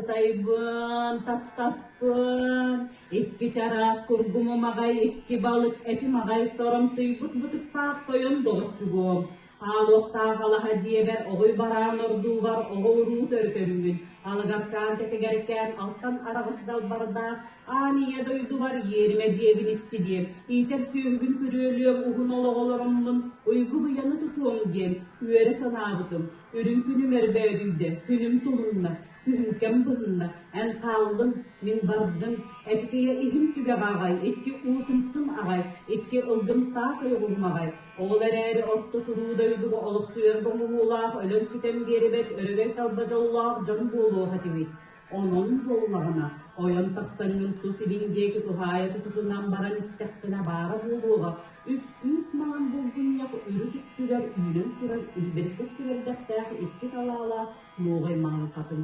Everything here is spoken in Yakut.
Сытайбын, таптаппын, икки чараас кургумум аҕай, икки балык этим аҕай торомтуйбут бытыктаах тойон доҕоччугуом, Хаалыахтаах алаһа дьиэбэр оҕуй бараан ордуубар оҕо-уруу төрөтөммүн, алыгаркаан тэтигэркээн алтан араҕас далбардаах аан ийэ дойдубар иэримэ дьиэбин иччилиэм, иитэр сүөһүбүн күрүөлүөм уһун олоҕу олороммун уйгу-быйаны тутуом диэн үөрэ санаабытым. Үрүҥ күнүм өрбөөдүйдэ, күнүм тулунна, Күһүҥкэм быһынна, эн хааллыҥ, мин бардым, эчикийэ иһим түгэҕэ аҕай, икки уу сымсым аҕай, икки ылгым таас ойоҕуһум аҕай. Ол эрээри орто туруу дойдуга олохсуйарга оҥоһуулаах өлөн-сүтэн биэрибэт өрөгөй талба дьоллоох дьон буолуох этибит. Онон буоллаҕына, ойон тахсаҥҥын тус илин диэки туһаайа тутутунан баран истэххинэ баара буолуоҕа, үс үүт маҥан булгунньах үрүт үттүгэр үүнэн турар илбиргэс түбэлтэхтээх икки салаалаах Муоҕай маҥан хатыҥ.